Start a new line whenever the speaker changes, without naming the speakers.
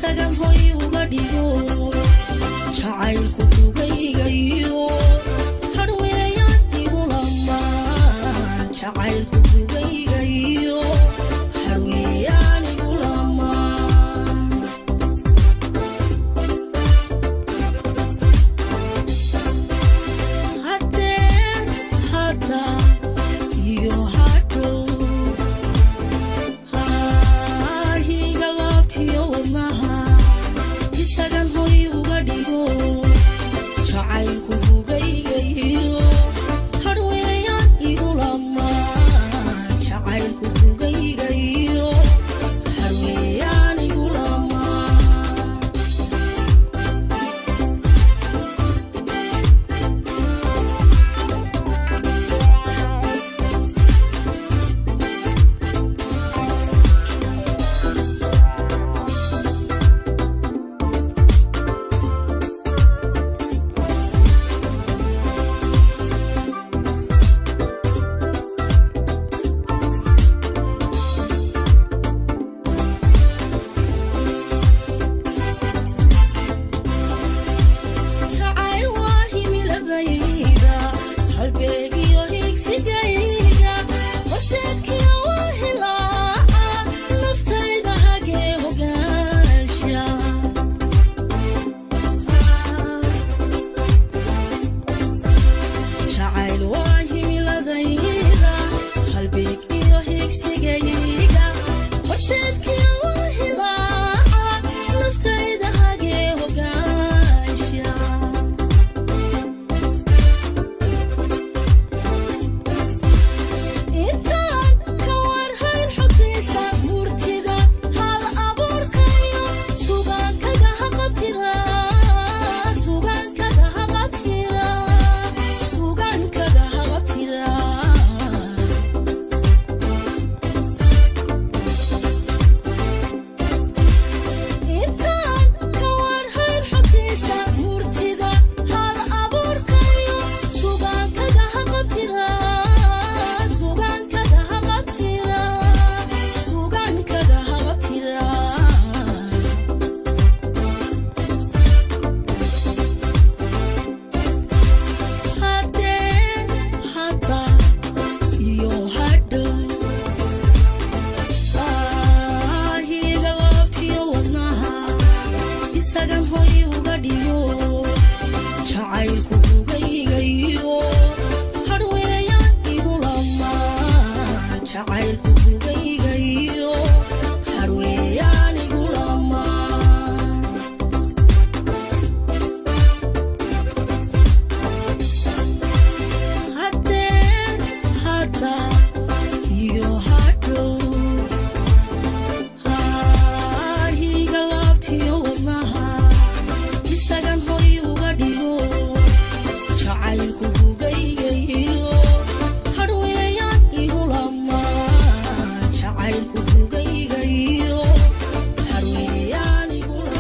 Isagan hoy uga dhigo jacaylku kugaygayo hadhweeyaan igu lamaan jacaylku kugaygayo hadhweeyaan igu lamaan. Hadeer hadda iyo hadhow higa laabtiyo wadnaha isagan hoy uga dhigo jacaylku kugaygayo hadhweeyaan igu lamaan jacaylku kugaygayo hadhweeyaan igu lamaan. Jacayl waa himiladayda halbeegiyo higsigayga horseedkiyo waa hilaaca naftayda hagee hogaansha. Jacayl waa himiladayda halbeeg iyo higsigayga horseedkiyo waa hilaaca naftayda hagee hogaansha. Intaan ka warhayn xogtiisa murtida hal abuurkayo sugaankaga haqabtira sugaankaga haqabtira sugaankaga haqabtira. Intaan ka warhayn xogtiisa murtida hal abuurkayo sugaankaga haqabtira sugaankaga haqabtira sugaankaga haqabtira. Haddee hadda iyo hadhow higa laabtiyo wadnaha isagan hoy uga dhigo jacaylku kugaygayo hadhweeyaan igu lamaan jacaylku.